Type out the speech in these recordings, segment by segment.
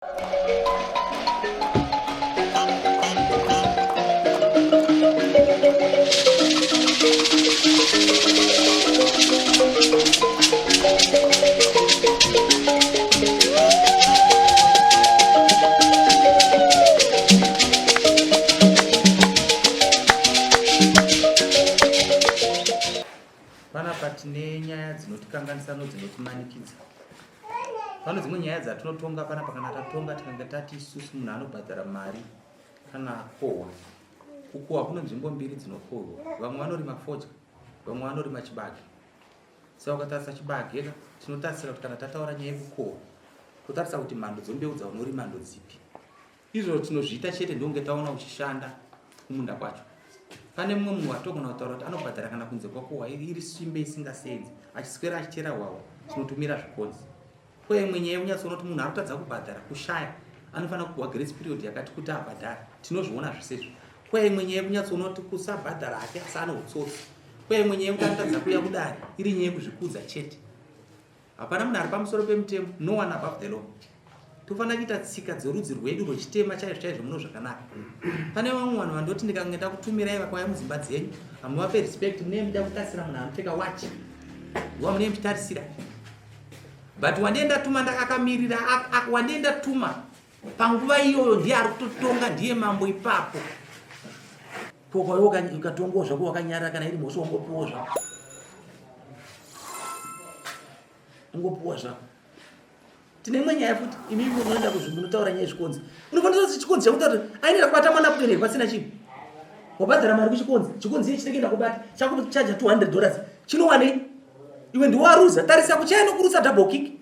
Panapa tine nyaya dzinotikanganisa nodzinotimanikidza. Pane dzimwe nyaya dzatinotonga panapa kana tatonga tikange tati isusu munhu anobhadhara mari kana akohwa. Kukohwa kune nzvimbo mbiri dzinokohwa. Vamwe vanorima fodya, vamwe vanorima chibage. Saka ukatarisa chibage ka tinotarisira kuti kana tataura nyaya yekukohwa totarisa kuti mhando dzembeu dzaunorima ndodzipi. Izvo tinozviita chete ndokunge taona uchishanda kumunda kwacho. Pane mumwe munhu watogona kutaura kuti anobhadhara kana kunze kwakohwa iri simbe isingasenzi achiswera achichera hwahwa tinotumira zvikonzi. Ko imwe nyaya yekunyatsoona kuti munhu arikutadza kubhadhara kushaya anofanira kupiwa grace period yakati kuti abhadhare tinozviona zvese izvo. Ko imwe nyaya yekunyatsoona kuti kusabhadhara hake asi ane utsotsi. Ko imwe nyaya yekuti anotadza kuuya kudare iri nyaya yekuzvikudza chete. Hapana munhu ari pamusoro pemutemo, no one above the law. Tofanira kuita tsika dzorudzi rwedu rwechitema chaizvo chaizvo muno zvakanaka. Pane vamwe vanhu vandoti ndikange ndakutumirai vakauya mudzimba dzenyu, hamuvape respect, munee muchida kutarisira munhu anopfeka watch. Wa munee muchitarisira. But wandiye ndatuma ndakamirira, wandiye ndatuma panguva iyoyo ndiye ari kutotonga, ndiye mambo ipapo. Ko kwayo ukatongowo zvako wakanyarara kana iri mhosva ungopiwo zvako. Ungopiwa zvako. Tine imwe nyaya futi imi munoenda kuzvimbo munotaura nyaya yezvikonzi. Unofanira kuti chikonzi chakuta kuti ainoenda kubata mwana kutoenda pasina chinhu. Wabhadhara mari kuchikonzi, chikonzi iye chinenge kubata chakuchaja 200 dollars. Chinowanei? Iwe ndiwaruza, tarisa kuchaya nokurutsa double kick.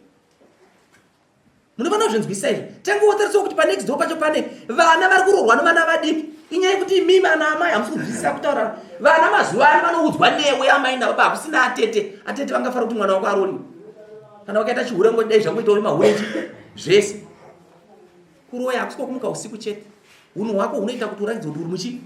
Munofanira kuzvinzwisisa izvi. Tange wotarisa kuti panext door pacho pane vana vari kuroorwa nevana vadiki. Inyaya yekuti imimi ana amai hamusi kunzwisisa kutaura. Vana mazuva ano vanoudzwa newe amai nababa hakusina atete. Atete vangafara kuti mwana wako aroorwe. Kana wakaita chihure ngo dai zvangoita uri mahure zvese. Kuroya hakusi kwokumuka usiku chete. Hunhu hwako hunoita kuti uratidze kuti uri muchii?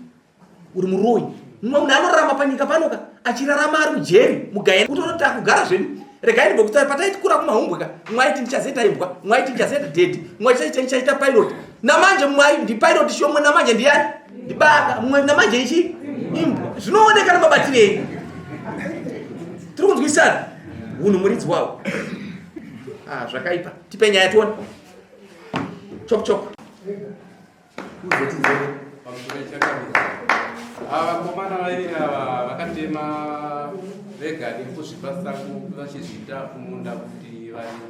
Uri muroyi. Mumwe munhu anorarama panyika panoka achirarama ari mujeri mugayeni kutoona kuti akugara zvedu. Regai ndimbokutaura pataitikura kumahumbwe ka mumwe aiti ndichazoita imbwa, mumwe aiti ndichazoita daddy, mumwe aiti ndichaita pilot. Namanje mumwe aiti ndipilot shomwe namanje ndiyani? Ndibaba. Mumwe namanje ichi imbwa. Zvinooneka nemabatiro enyu. Tiri kunzwisana? Hunhu muridzi wawo. Ah, zvakaipa. Tipe nyaya tione. Chop chop. Ava vakomana vairi ava vakatema vega nekuzvipa sango vachizviita kumunda kuti varime.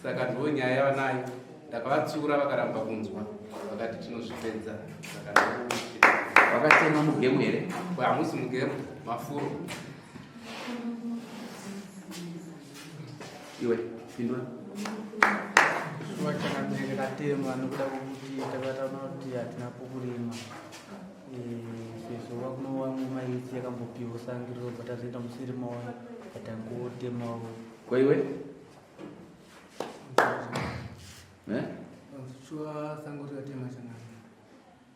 Saka ndiwo nyaya yavanayo. Ndakavatsiura vakaramba kunzwa vakati tinozvipedza. Saka vakatema mugemu here? Hamusi mugemu, mafuro. Iwe pindura. Shuwa chakamire katema nokuda kwokuti takataona kuti hatina pokurima eh, sezvo vakunowa ngoma idzi yakambopiwa sangiro bva tazoenda musiri maoyo patangotemawo. Ko iwe? Eh? Shuwa sango tikatema changamire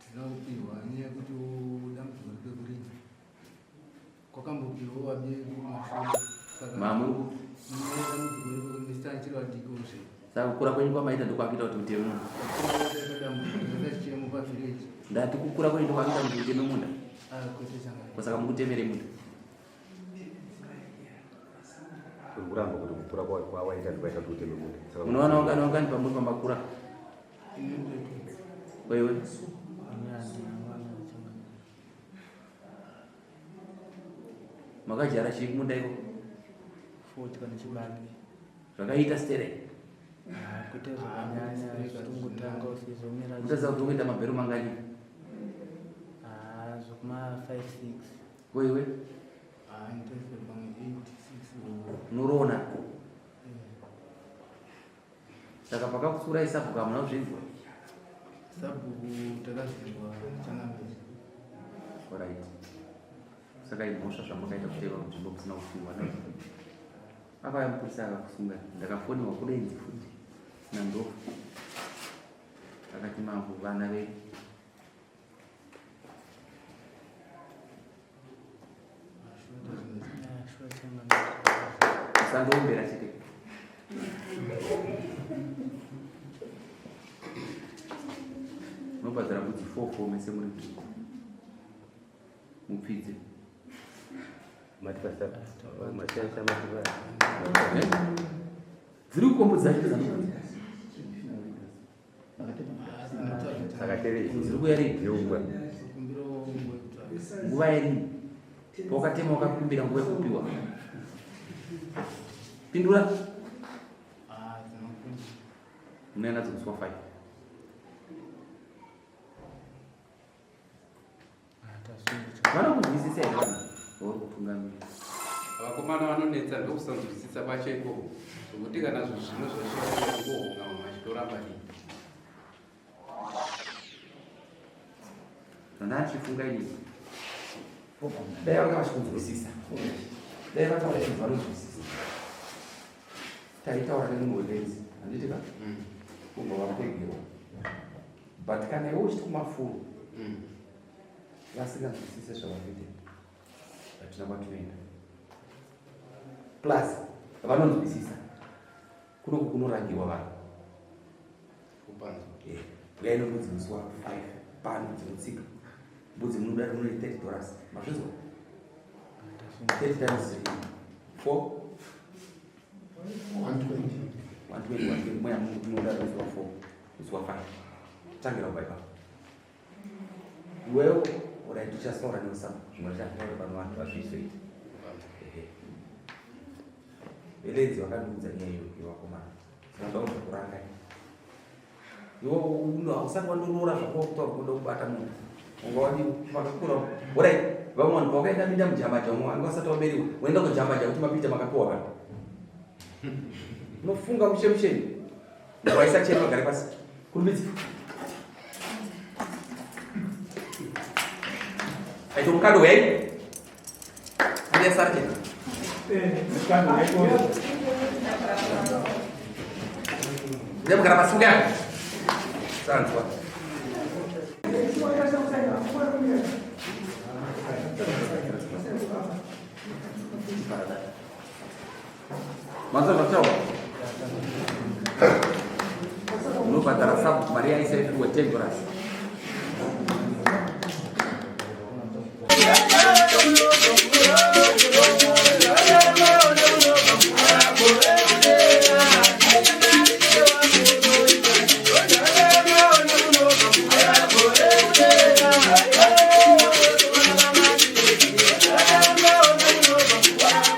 tina kupiwa nyaya yekuti dambudziko ripekurima kwakambopiwa vabereki kumashure saka Mamu dambudziko ripekurima Saka kukura kwenyu kwamaita ndokwakuita kuti muteme munda. Ndati kukura kwenyu ndokwakuita kuti muteme munda. Ah, Saka mukutemere munda. Kuramba kuti kukura kwawaita ndokwaita kuti uteme munda. Unoona wangani wangani pamuri pamakura? Wewe. Makadyara chii kumunda iko? Fodya nechibage. Zvakaita stere. Ah, kuita zvakanyanya zvitongotanga usizomira. Kutadza kuti ungoita mabhero mangani? Ah, zvokuma 5 6. Wewe? Ah, ndese pamwe 8 6. Unorona. Saka pakakusurai sabhuku hamuna kuzvinzwa? Sabhuku takazvinzwa changamire. Alright. Saka imhosva zvamakaita kuteva kunzvimbo musina kupiwa ne. Akauya mupurisa akakusunga ndakafoniwa kudenzi futi nandofu. Akati mambo vana vedu Usandoombera chete. Munobhadhara mbudzi 4 4 mese muri three. Mupfidze. Eh? Dziri kukombo dzacho dziri kuya rini? Nguva yerini? Wakatema wakakumbira nguva yekupiwa. Pindura. Munoenda nadzo musi wa 5. Vanokunzwisisa here vanhu vauri kutungamira? Vakomana vanonetsa ndokusanzwisisa kwacho ikoko zvokuti kana zvinhu zvino zvasvika vamwe vachitoramba dii. Ndandichifunga ini dai vanga vachikunzwisisa, dai vanga vachinzi vanonzwisisa, taitaura nemunhu webenzi handiti ka ubva wapegerwa. But kana iwe uchiti kumafuro vasinganzwisise zvavari kuita, hatina kwatinoenda. Plus vanonzwisisa kunoku kunorangiwa vanhu uyai nembudzi musi wa 5 pano dzinotsika mbudzi munoda rinori 30 dollars, mazvinzwa? 30 times 4, 120, 120. Mweya munoda musi wa 4, musi wa 5 tangira kubva ipapo. Iwewo urai tichasaura neusama zvimwe tichataura pano vanhu vazvizoita. Ehe, velenzi vakandiudza nyaya iyo yevakomana, saka ndaudza kuranga iwe hausati wandoroora zvako kutaura kuda kubata munhu unga wadi makakura. Orai, vamwe vanhu pavakaenda minda mujambaja, umwe vanga vasati waberiwa, woenda kujambaja kuti mapita makapiwa vanhu unofunga mushe musheni waisa cheni vagare pasi kurumidza aito mukado wei ndiye sargent. Ndiye mugara pasi mugara sanzwa. Manzwa zvataura, unobhadhara sabhuku mari yaisaipiwa 10 dollars.